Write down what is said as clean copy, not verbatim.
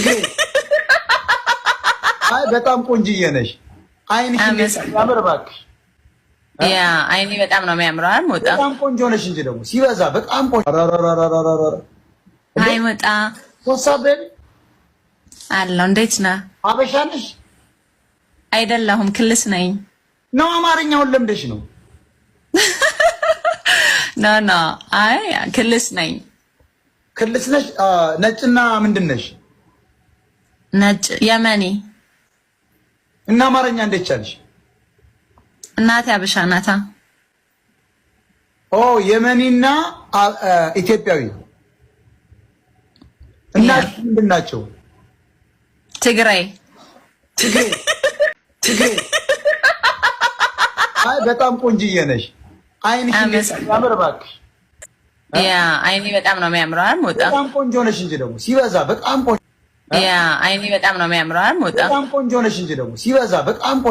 ትግሬ። አይ፣ በጣም ቆንጅዬ ነሽ። አይንሽ እንዴት ያምር እባክሽ። Yeah፣ አይኔ በጣም ነው የሚያምረው። አይደል ሞጣ? በጣም ቆንጆ ነሽ እንጂ ደግሞ ሲበዛ በጣም ቆንጆ። Hi ሞጣ። What's up, baby? አለሁ። እንዴት ነህ? አበሻ ነሽ? አይደለሁም፣ ክልስ ነኝ። ነው አማርኛውን ለምደሽ ነው? No, አይ፣ ክልስ ነኝ። ክልስ ነሽ? ነጭና ምንድን ነሽ? ነጭ የመኒ። እና አማርኛ እንዴት ቻልሽ? እናቴ አበሻ ናታ። ኦ፣ የመኒና ኢትዮጵያዊ። እናት ምንድን ናቸው? ትግራይ። ትግሬ፣ ትግሬ። አይ፣ በጣም ቆንጅዬ ነሽ። አይንሽ እንዴት ያምር እባክሽ። Yeah፣ አይኔ በጣም ነው የሚያምረው። አይደል ሞጣ? በጣም ቆንጆ ነሽ እንጂ ደግሞ ሲበዛ በጣም ቆንጆ። Yeah፣ አይኔ በጣም ነው የሚያምረው። አይደል ሞጣ? በጣም ቆንጆ ነሽ እንጂ ደግሞ ሲበዛ በጣም ቆንጆ።